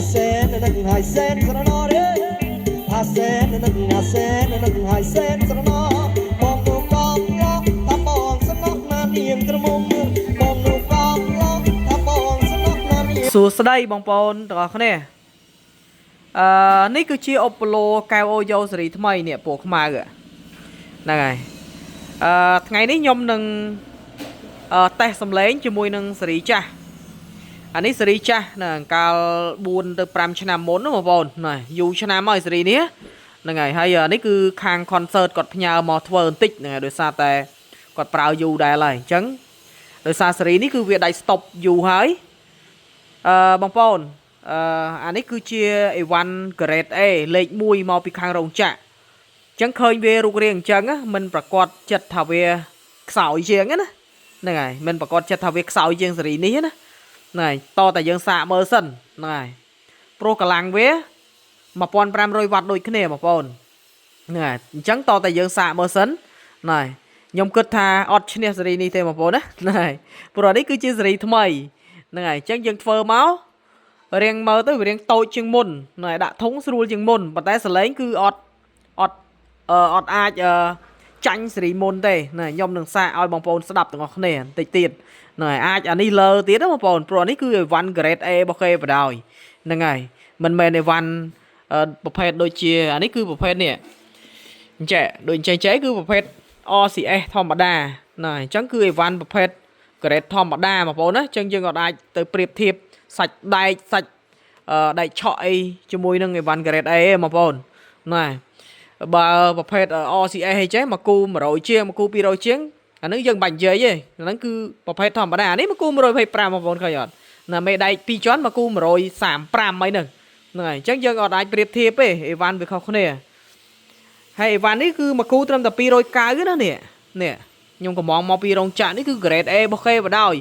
អាសែននឹងហើយសែនស្រណរេអាសែននឹងអាសែននឹងហើយសែនស្រណបងនោះកំឡោថាបងសំណោះណានាងក្រមុំបងនោះកំឡោថាបងសំណោះណានាង សួស្តីបងប្អូនទាំងអស់គ្នានេះគឺជាអូប៉ូឡូកែវអូយ៉ូស៊េរីថ្មីនេះពណ៌ខ្មៅហ្នឹងហើយថ្ងៃនេះខ្ញុំនឹងតេស្តសំឡេងជាមួយនឹងស៊េរីចាស់អានេះស៊េរីចាស់ណាកាល4ទៅ5ឆ្នាំមុនណាបងប្អូនណាយូរឆ្នាំហើយស៊េរីនេះហ្នឹងហើយហើយអានេះគឺខាង concert គាត់ផ្ញើមកធ្វើបន្តិចហ្នឹងហើយដោយសារតែគាត់ប្រើយូរដែរហើយអញ្ចឹងដោយសារស៊េរីនេះគឺវាដាច់ stop យូរហើយ បងប្អូនអានេះគឺជាអីវ៉ាន់ grade A លេខ1មកពីខាងរោងចក្រអញ្ចឹងឃើញវារូបរាងអញ្ចឹងណាមិនប្រកាសចិត្តថាវាខ្សោយជាងណាហ្នឹងហើយមិនប្រកាសចិត្តថាវាខ្សោយជាងស៊េរីនេះណាហ្នឹងហើយតតែយើងសាកមើលសិនហ្នឹងហើយព្រោះកម្លាំងវា1500វ៉ាត់ដូចគ្នាបងប្អូនហ្នឹងហើយអញ្ចឹងតតែយើងសាកមើលសិនហ្នឹងហើយខ្ញុំគិតថាអត់ឈ្នះស៊េរីនេះទេបងប្អូនណាហ្នឹងហើយព្រោះអានេះគឺជាស៊េរីថ្មីហ្នឹងហើយអញ្ចឹងយើងធ្វើមករៀងមើលទៅវារៀងតូចជាងមុនហ្នឹងហើយដាក់ធុងស្រួលជាងមុនប៉ុន្តែសលេងគឺអត់អត់អត់អាចអឺចាញ់សេរីមុនទេហ្នឹងហើយខ្ញុំនឹងសាកឲ្យបងប្អូនស្ដាប់ទាំងអស់គ្នាបន្តិចទៀតហ្នឹងហើយអាចអានេះលើទៀតណាបងប្អូនព្រោះអានេះគឺអីវ៉ាន់ grade A របស់គេបណ្ដោយហ្នឹងហើយមិនមែនអីវ៉ាន់ប្រភេទដូចជាអានេះគឺប្រភេទនេះអញ្ចេះដូចអញ្ចេះចេះគឺប្រភេទ RCS ធម្មតាណាអញ្ចឹងគឺអីវ៉ាន់ប្រភេទ grade ធម្មតាបងប្អូនណាអញ្ចឹងយើងក៏អាចទៅប្រៀបធៀបសាច់ដែកសាច់ដែកឆក់អីជាមួយនឹងអីវ៉ាន់ grade A ឯងបងប្អូនណាបើប្រភេទ RCS អីចេះមកគូ100ជាងមកគូ200ជាងអាហ្នឹងយើងបាច់និយាយទេអាហ្នឹងគឺប្រភេទធម្មតាអានេះមកគូ125បងប្អូនឃើញអត់ណាមេដែក2ជាន់មកគូ135អីហ្នឹងហ្នឹងហើយអញ្ចឹងយើងអត់អាចប្រៀបធៀបទេអីវ៉ាន់វាខុសគ្នាហើយអីវ៉ាន់នេះគឺមកគូត្រឹមតែ290ណានេះនេះខ្ញុំកំងមកពីរោងចក្រនេះគឺ grade A របស់គេបណ្ដោយ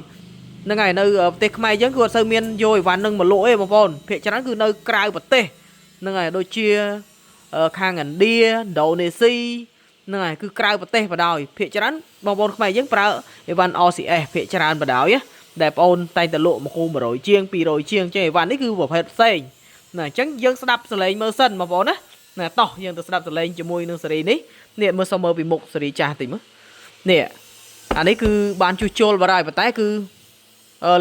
ហ្នឹងហើយនៅប្រទេសខ្មែរយើងគឺអត់សូវមានយកអីវ៉ាន់នឹងមកលក់ទេបងប្អូនភាគច្រើនគឺនៅក្រៅប្រទេសហ្នឹងហើយដូចជាខាងឥណ្ឌាឥណ្ឌូនេស៊ីហ្នឹងហើយគឺក្រៅប្រទេសបណ្ដោយភាគច្រើនបងប្អូនខ្មែរយើងប្រើអីវ៉ាន់ RCS ភាគច្រើនបណ្ដោយណាដែលបងប្អូនតែងតែលក់មកគូ100ជាង200ជាងចឹងអីវ៉ាន់នេះគឺប្រភេទផ្សេងណាអញ្ចឹងយើងស្ដាប់សលេងមើលសិនបងប្អូនណាណាតោះយើងទៅស្ដាប់សលេងជាមួយនឹងស៊េរីនេះនេះមើលសុំមើលពីមុខស៊េរីចាស់តិចមើលនេះអានេះគឺបានជួសជុលបាត់ហើយប៉ុន្តែគឺ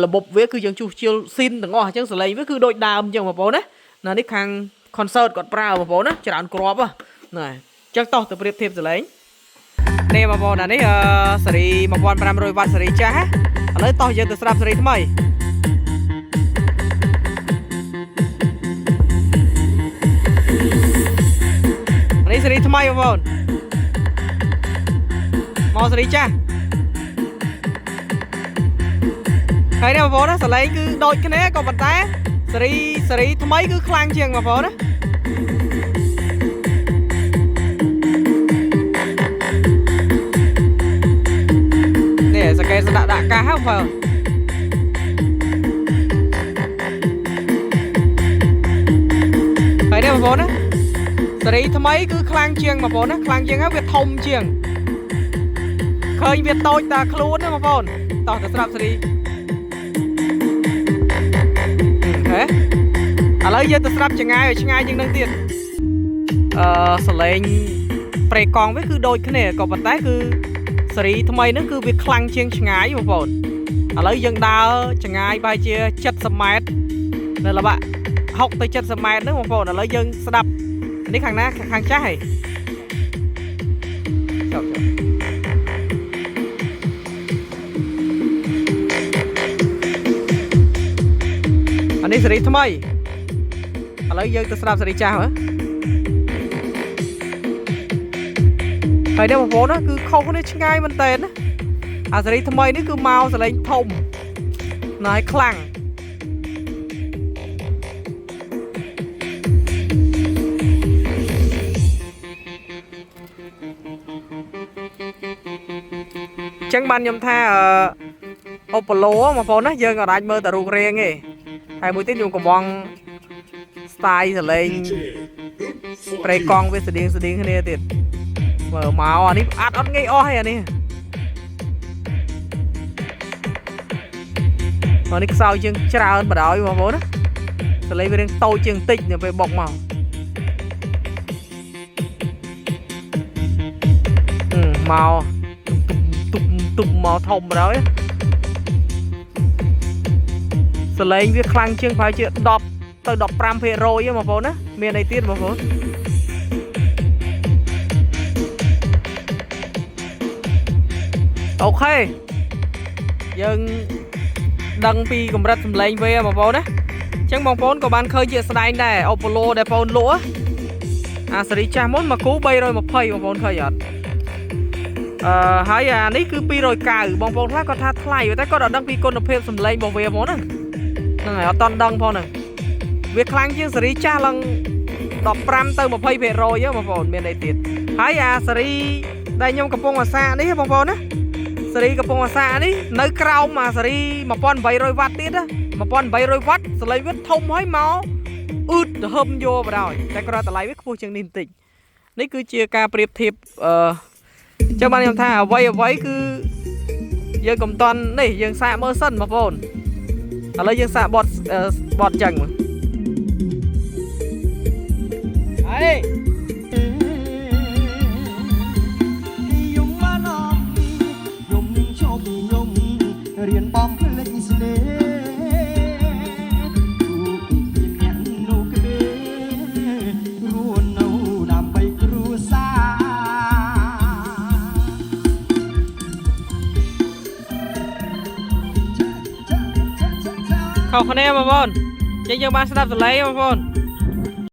របបវាគឺយើងជួសជុលស៊ីនទាំងអស់អញ្ចឹងសលេងវាគឺដូចដើមអញ្ចឹងបងប្អូនណាណានេះខាង concert គាត់ប្រើបងប្អូនណាច្រើនគ្រាប់ណាអញ្ចឹងតោះទៅប្រៀបធៀបសលេងនេះបងប្អូនអានេះស៊េរី1500វ៉ាត់ស៊េរីចាស់ណាឥឡូវតោះយើងទៅស្ដាប់ស៊េរីថ្មីនេះស៊េរីថ្មីបងប្អូនមកស៊េរីចាស់ហើយនេះបងប្អូនណាសលេងគឺដូចគ្នាក៏ប៉ុន្តែស៊េរីថ្មីគឺខ្លាំងជាងបងប្អូនណានេះសកេស្ដាក់ដាក់កាសហ៎បងប្អូនហើយនេះបងប្អូនណាស៊េរីថ្មីគឺខ្លាំងជាងបងប្អូនណាខ្លាំងជាងហើយវាធំជាងឃើញវាតូចតាខ្លួនណាបងប្អូនតោះទៅស្រាប់ស៊េរីហេឥឡូវយើងទៅស្រាប់ចងាយឲ្យឆ្ងាយជាងនឹងទៀតសលេងប្រេកង់វាគឺដូចគ្នាក៏ប៉ុន្តែគឺស៊េរីថ្មីហ្នឹងគឺវាខ្លាំងជាងឆ្ងាយបងប្អូនឥឡូវយើងដើរចងាយប្រហែលជា70ម៉ែត្រនៅល្បាក់60ទៅ70ម៉ែត្រហ្នឹងបងប្អូនឥឡូវយើងស្ដាប់នេះខាងណាខាងចាស់ហីចប់ចប់អានេះស៊េរីថ្មីឥឡូវយើងទៅស្ដាប់ស៊េរីចាស់មើលហើយនេះបងប្អូនណាគឺខុសគ្នាឆ្ងាយមែនតើណាអាស៊េរីថ្មីនេះគឺមកសលេងធំណាស់ខ្លាំងអញ្ចឹងបានខ្ញុំថាអូប៉ូឡូបងប្អូនណាយើងអាចមើលតែរូបរាងទេហើយមួយទៀតខ្ញុំកំង style សលេងប្រេកង់វាស្តៀងស្តៀងគ្នាទៀតមើលមកអានេះអាត់អត់ងាយអស់ទេអានេះមកនេះខ្សោយជាងច្រើនបណ្ដោយបងប្អូនណា សលេងវារៀងតូចជាងបន្តិចនៅពេលបុកមកអឺមកទុំទុំមកធំហើយសលេងវាខ្លាំងជាងប្រហែលជា10ទៅ15%ហ៎បងប្អូនណាមានអីទៀតបងប្អូន OK យើងដឹងពីកម្រិតសម្លេងវាបងប្អូនណាអញ្ចឹងបងប្អូនក៏បានឃើញជាស្ដែងដែរអូប៉ូឡូដែលបងប្អូនលក់អាសេរីចាស់មុនមកគូ320បងប្អូនឃើញអត់អឺហើយអានេះគឺ290បងប្អូនខ្លះគាត់ថាថ្លៃតែគាត់អត់ដឹងពីគុណភាពសម្លេងរបស់វាហ្មងហ្នឹងហ្នឹងហើយអត់តន់ដឹងផងហ្នឹងវាខ្លាំងជាងសេរីចាស់ឡើង15ទៅ20%ហ៎បងប្អូនមានអីទៀតហើយអាសេរីដែលខ្ញុំកំពុងអាសានេះបងប្អូនណា សេរីកំពុងអាសានេះនៅក្រោមអាសេរី1800វ៉ាត់ទៀតណា1800វ៉ាត់សលេងវាធំហើយមកអឺតហឹមយកបណ្ដោយតែគ្រាន់តម្លៃវាខ្ពស់ជាងនេះបន្តិចនេះគឺជាការប្រៀបធៀបអឺចឹងបានខ្ញុំថាអ្វីអ្វីគឺយើងកុំតន់នេះយើងសាកមើលសិនបងប្អូនឥឡូវយើងសាកបត់អឺបត់ចឹងមើលហើយ យំមកនំយំនឹងជប់យំរៀនបំភ្លេចស្នេហ៍គូពីអ្នកនោះក្បេរស់នៅដើម្បីគ្រួសារ ខុសគ្នាបងប្អូនចេះយើងបានស្ដាប់សលេងបងប្អូន